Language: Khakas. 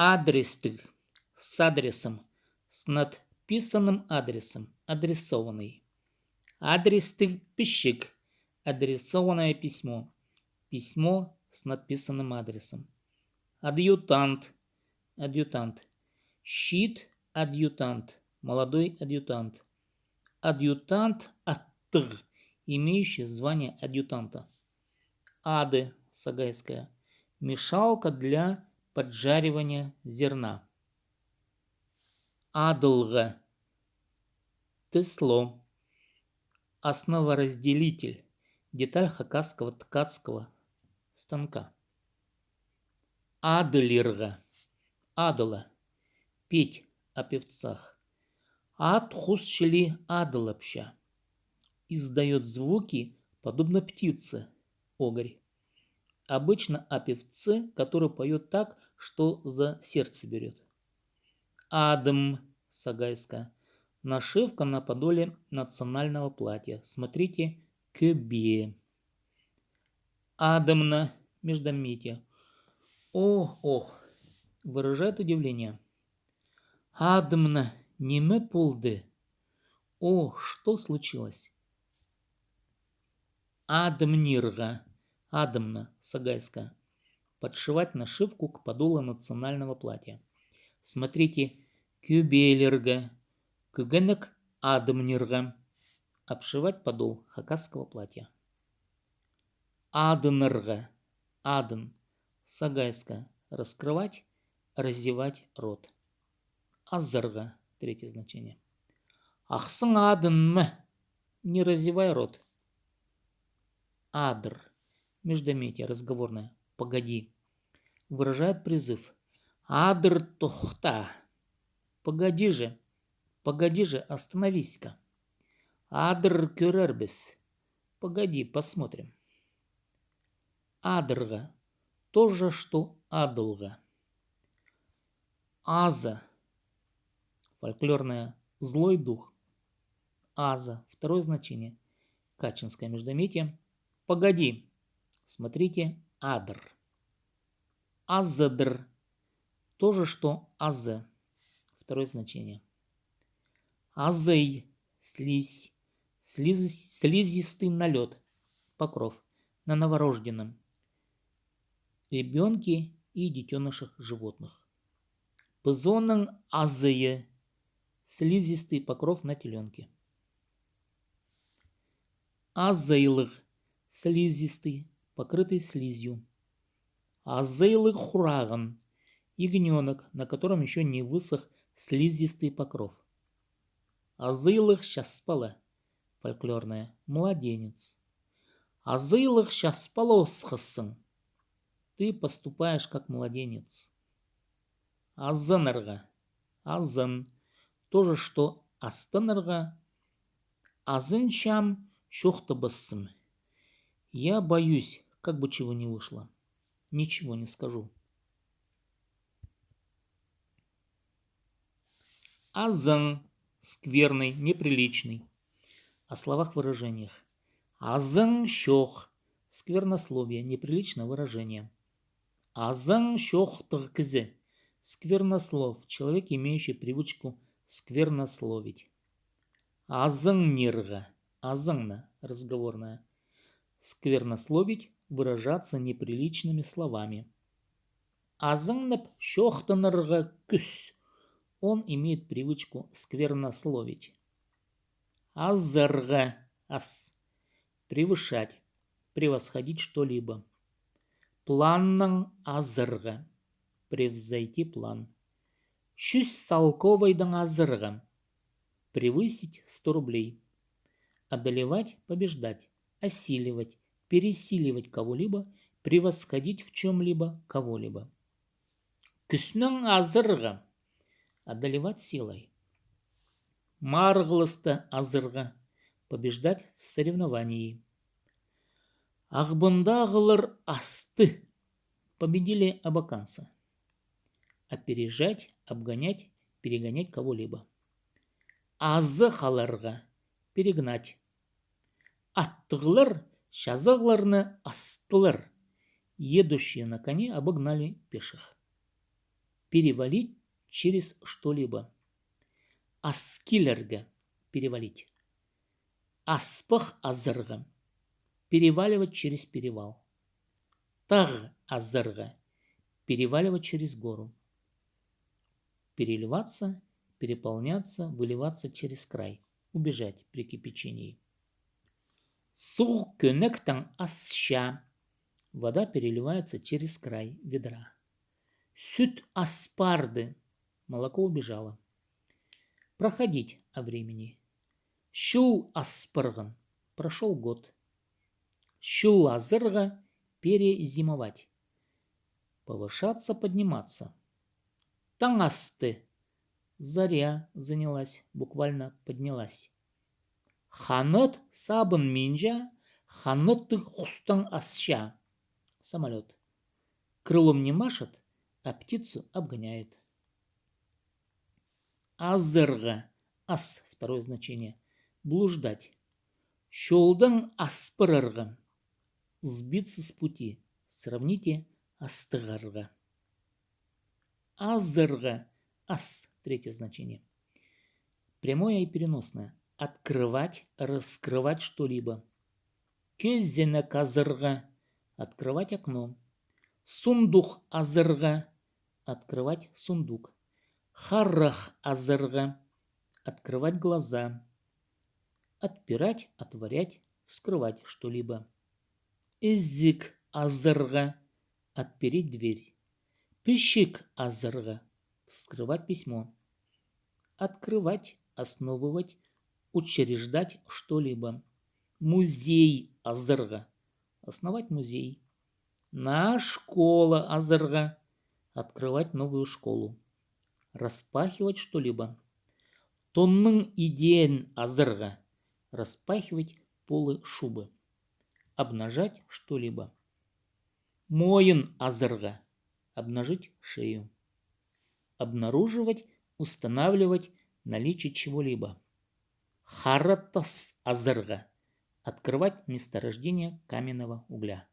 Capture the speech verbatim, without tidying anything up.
Адрестіг. С адресом. С надписанным адресом. Адресованный. Адрестіг пічік. Адресованное письмо. Письмо с надписанным адресом. Адъютант. Адъютант. Чиит адъютант. Молодой адъютант. Адъютант аттығ, имеющий звание адъютанта. Ады, Согайская. Мешалка для поджаривания зерна. Адылғы. Тесло. Основоразделитель. Деталь хакасского ткацкого станка. Адылирға. Адыла. Петь о певцах. Ат хус чіли адылапча. Издаёт звуки, подобно птице. Огарь. Обычно о певце, который поёт так, что за сердце берёт. Адым, Согайская. Нашивка на подоле национального платья. Смотрите, кӧбе. Адымны, междометие. Ох, ох. Выражает удивление. Адымны, ниме полды? О, что случилось? Адымнирға. Адымны, Согайская. Подшивать нашивку к подолу национального платья. Смотрите, кӧбелерге. Кӧгенек адымнирға. Обшивать подол хакасского платья. Адынарға. Адын. Согайская. Раскрывать, разевать рот. Азарға. Третье значение. Ахсың адынма. Не разевай рот. Адыр. Междометие разговорное. Погоди. Выражает призыв. Адыр, тохта. Погоди же. Погоди же, остановись-ка. Адыр, кӧрербіс. Погоди, посмотрим. Адырға. То же, что адылға. Аза. Фольклорное. Злой дух. Аза. Второе значение. Качинское междометие. Погоди. Смотрите, адыр. Азыдыр. То же, что азы. Второе значение. Азый. Слизь. Слизис-, слизистый налёт. Покров. На новорожденном. Ребёнке и детёнышах животных. Пызонның азыйы. Слизистый покров на телёнке. Азыйлығ. Слизистый, покрытый слизью. Азыйлығ хурағын. Ягнёнок, на котором ещё не высох слизистый покров. Азыйлығ часпала. Фольклорное. Младенец. Азыйлығ часпала осхассың. Ты поступаешь как младенец. Азынарға. Азын. То же, что астынарға. Азынчам, чоохтабассым. Я боюсь, как бы чего не вышло. Ничего не скажу. Азың. Скверный, неприличный. О словах, выражениях. Азың чох. Сквернословие, неприличное выражение. Азың чохтығ кізі. Сквернослов. Человек, имеющий привычку сквернословить. Азыңнирға. Азыңны. Разговорное. Сквернословить, выражаться неприличными словами. Азыңнап чоохтанарға кӱс. Он имеет привычку сквернословить. Азарға. Ас. Превышать, превосходить что-либо. Планнаң азарға. Превзойти план. Чӱс салковайдаң азарға. Превысить сто рублей. Одолевать, побеждать, осиливать, пересиливать кого-либо, превосходить в чём-либо кого-либо. Кӱснең азарға. Одолевать силой. Марығлыста азарға. Побеждать в соревновании. Ағбандағылар асты. Победили абаканцы. Опережать, обгонять, перегонять кого-либо. Азы халарға. Перегнать. Аттығлар чазағларны астылар. Едущие на коне обогнали пеших. Перевалить через что-либо. Ас килерге. Перевалить. Аспах азарға. Переваливать через перевал. Тағ азарға. Переваливать через гору. Переливаться, переполняться, выливаться через край. Убежать при кипячении. Суғ кӧнектең асча. Вода переливается через край ведра. Сӱт ас парды. Молоко убежало. Проходить о времени. Чыл ас парған. Прошёл год. Чыл азарға. Перезимовать. Повышаться, подниматься. Таң асты. Заря занялась, буквально поднялась. Ханат сабынминча, ханаттығ хустаң асча. Самолёт. Крылом не машет, а птицу обгоняет. Азарға. Ас. Второе значение. Блуждать. Чолдаң ас парарға. Сбиться с пути. Сравните. Астығарға. Азарға. Ас. Третье значение. Прямое и переносное. Открывать, раскрывать что-либо. Кӧзенек азарға. Открывать окно. Сундух азарға. Открывать сундук. Харах азарға. Открывать глаза. Отпирать, отворять, вскрывать что-либо. Ізік азарға. Отпереть дверь. Пічік азарға. Вскрывать письмо. Открывать, основывать, учреждать что-либо. Музей азарға. Основать музей. Наа школа азарға. Открывать новую школу. Распахивать что-либо. Тонның идеен азарға. Распахивать полы шубы. Обнажать что-либо. Мойын азарға. Обнажить шею. Обнаруживать, устанавливать наличие чего-либо. Хара тас азарға. Открывать месторождение каменного угля.